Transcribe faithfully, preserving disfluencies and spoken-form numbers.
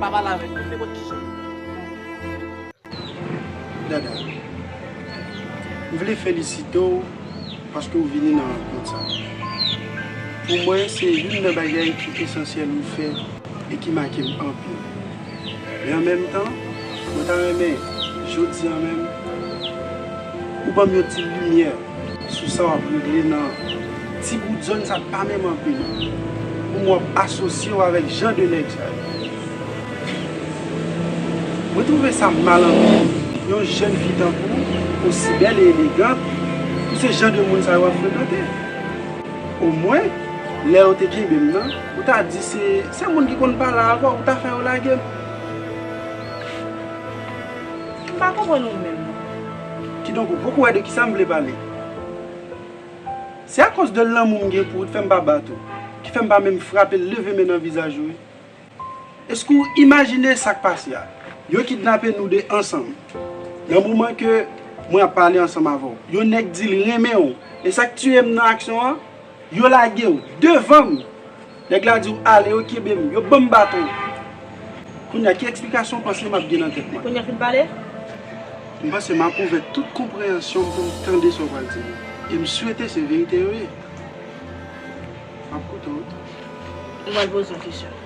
Pa pale avèk mwen, nenpòt ki jan. Dada, m vle felisite w paske w vini nan rankont sa. Pou mwen, se youn nan bagay ki esansyèl ou fè e ki make m anpil. Men an menm tan, mwen ta renmen, jodi a menm, ou ban m yon ti limyè sou sa w ap regle nan ti bout zòn sa k pa menm anpil, pou m w ap asosye w avèk jan de nèg sa yo. Mwen twouve sa mal anpil, yon jèn fi tankou w, osi bèl e elegant, pou se jan de moun sa yo w ap frekante. Omwen, lè yo te kenbe m nan, ou ta di se, se moun ki konn pale avè w, ou ta fè yo lage m. M pa konprann ou menm, non. Kidonk, ou poko wè de kisa m vle pale. Se akoz de lanmou m gen pou ou ki fè m pa bat ou, ki fè m pa menm frape l, leve men nan vizaj ou, wi. Èske w imajine sa k pase a? Yo kidnape nou de ansanm. Nan moman ke mwen ap pale ansanm avè w, yon nèg di l renmen w. E sa k tiye m nan aksyon an, yo lage w devan m. Nèg la di w ale, yo kenbe m, yo ban m baton. Kounye a, ki eksplikasyon w panse m ap gen nan tèt mwen? Kounye a fin pale? M panse m ap ouvè tout konpreyansyon m pou m tande sa w pral di m. E m swete se verite yo ye. M ap koute w. Ou pral poze yon kesyon.